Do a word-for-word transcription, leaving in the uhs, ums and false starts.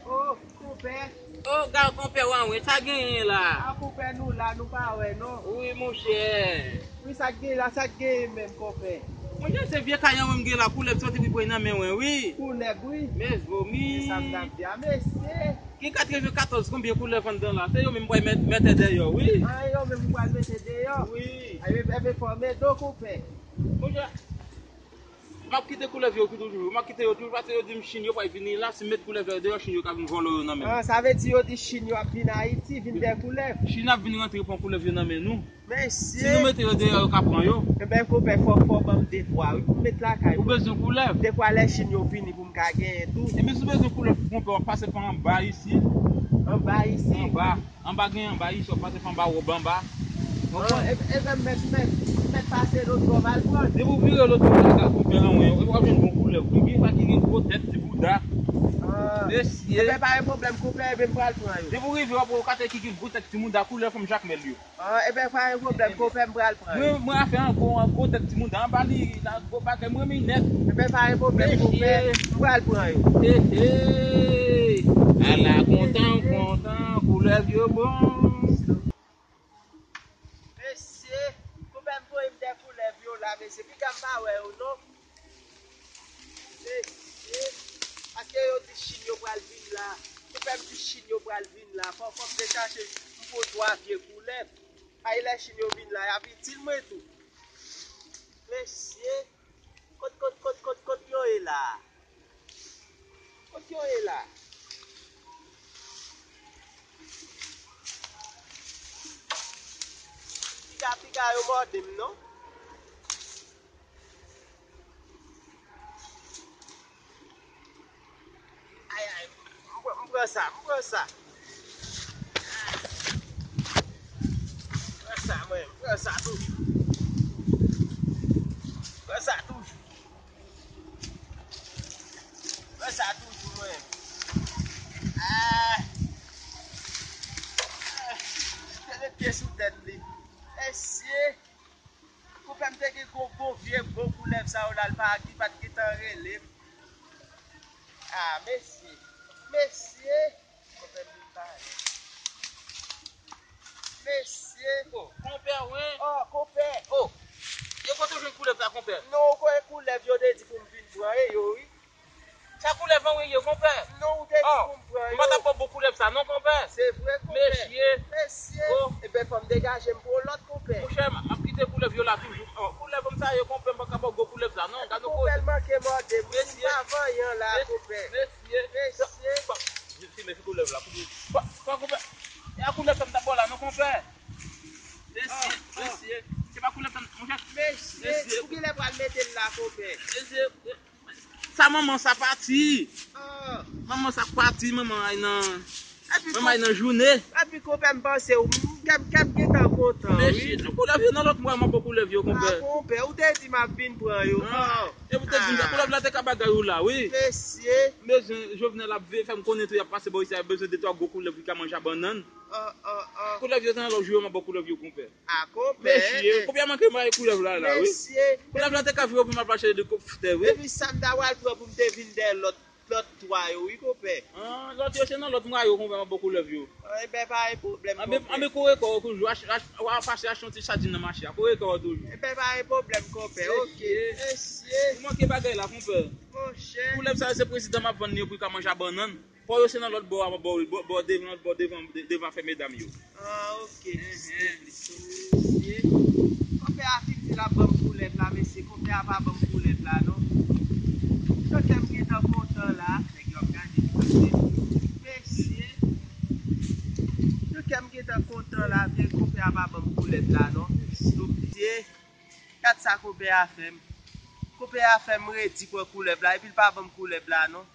Oh, konpè. Oh, gad konpè Wanwen, sa genyen la? A, konpè, nou la, nou pa wè non. Wi, monchè. Wi, sa k genyen la, sa k genyen menm, konpè? Monchè, se vye kay an menm gen la, koulèv soti pou pran nan men mwen, wi. Koulèv, wi. Mezanmi. Se sa m t ap di a, mesye. Gen katrevenkatòz konbyen koulèv anndan la? Se yo menm pral met, mete deyò, wi. A, yo menm pral mete deyò. Wi. A, yo, yo fòme do, konpè. Monchè, m ap kite koulèv yo ki toujou. M ap kite yo toujou paske yo di m Chin yo pral vini la. Si m met koulèv yo deyò, Chin yo ka vin vòlò yo nan men m. Ah, sa vle di yo di Chin yo ap vin Ayiti, vin dèyè koulèv. Chin ap vin rantre pran koulèv yo nan men nou. Mesye. Si nou mete yo deyò, yo ka pran yo. Enben, konpè, fò, fò ban m de twa, wi, pou m met lakay mwen. Ou bezwen koulèv? De twa lè Chin yo vini pou m ka genyen tou. Enben, si w bezwen koulèv, konpè, w ap pase pa anba isit. Anba isit? Anba. Anba gen anba, isi w ap pase pa anba wòb anba. Konprann? Ah, e, e, mèt, mèt, mèt pase lòt bò m al pran. Depi w vire lòt bò la, ka konpè nan wen, w ap jwenn bon koulèv. Wi, gen sa ki gen gwo tèt ti bouda. Ah. Mesye. Enben, pa gen pwoblèm, konpè, enben, m pral pran yo. Depi w rive, w ap wè yon katye ki gen gwo tèt ti bouda, koulè fanm Jakmèl yo. Ah, enben, pa gen pwoblèm, konpè, m pral pran yo. Mwen, mwen afè an gwo, an gwo tèt ti bouda, anba li, la, gwo bagay, mwen renmen nèt. Enben, pa gen pwoblèm, konpè, m pral pran yo. He, he. Ala kontan, kontan, koulèv yo bon. Mesye, konpè m voye m de koulèv yo la, mesye. Piga m pa wè yo, non. Mesye, paske yo di Chin yo pral vin la. Konpè m di Chin yo pral vin la. Fò, fò m te chache m pran twa vye koulèv. Ay lè Chin yo vin la, y ap itil mwen tou. Mesye, kot, kot, kot, kot, kot yo ye la? Kot yo ye la? Piga, piga yo mòde m, non? Ay, ay, m pran, m pran sa, m pran sa. M pran sa, mwen, m pran sa toujou. M pran sa toujou. Mwen sa toujou mwen. Ah. Ah. Te met pye sou tèt li. Mesye. Konpè m te gen gwo, gwo vye gwo koulèv sa yo la, l pa, li pa t gentan rele m. Ah, mesye. Mesye. Konpè m vin pale. Mesye. Oh, konpè, wi. Oh, konpè. Oh. Yo kote w jwenn koulèv la, konpè? Non, ou konnen koulèv yo te di pou m vin pran e yo, wi. Sa koulèv an wi ye, konpè? Non, ou te di pou m pran yo. M pa t ap ba w bon koulèv sa, non, konpè? Se vre, konpè. Mesye. Mesye. Oh. Ebyen, fò m degaje m pou yon lòt, konpè. Monchè, m ap kite koulèv yo la toujou. Oh, koulèv an sa ye, konpè, m pa ka ba w gwo koulèv sa, non. Gade yon koze. Konpè, l manke mòde m. Mesye. M pa vanyan la, konpè. Mesye. Mesye. Ti mesye koulèv la, koulèv. Konpè, e a koulèv sa m t ap ba w la, non, konpè. Mesye, mesye. Se pa koulèv sa m, monchè. Mesye, ou genlè pral mete l la, konpè. Mesye, sa manman sa pati. Manman sa pati, manman ay nan, manman ay nan jounen. Epi konpè m panse w, m, kè m, kè m gentan kontan, wi. Mesye, koulèv yo nan lòt mwa, m ap ba w koulèv yo, konpè. Ah, konpè, ou te di m ap vin pran yo. Ah. E pou te vin sa, koulèv la te ka bagay ou la, wi. Mesye. M bezwen, Jovenel ap veye fè m konnen tou, y ap pase bò isi a, y ap bezwen de twa gwo koulèv ki ka manje a bannann. Koulèv yo te nan lòt jou yo, m ap ba w koulèv yo, konpè. Ah, konpè. Mesye, konpè a manke m rayi koulèv la, la, wi. Mesye. Koulèv la te ka vire pou m al mache elikoptè, wi. Epi sa m ta pral pran pou m te vin dèyè lòt, lòt twa yo, wi, konpè. Ah, lòt yo se nan lòt mwa yo, konpè, m ap ba w koulèv yo. Ah, enben, pa gen pwoblèm, konpè. Anben, anben, kore kò w toujou, ach, ach, w a pase achte yon ti sadin nan mache a, kore kò w toujou. Enben, pa gen pwoblèm, konpè, oke. Mesye. Ou manke bagay la, konpè. Monchè. Koulèv sa yo, se prezidan m ap vann li yo pou l ka manje a bannann. Pò yo se nan lòt bò a, bò, bò, bò devan, bò devan, de-, devan afè medam yo. Ah, oke. Mesye. Konpè a fin di l ap ban m koulèv la, mesye. Konpè a pa ban m koulèv la, non. Tout kè m gentan kontan la. Nèg yo ap gade m, mesye. Tout kè m gentan kontan la, men konpè a pa ban m koulèv la, non. Mesye. Gad sa konpè a fè m. Konpè a fè m redi pran koulèv la, epi l pa ban m koulèv la, non.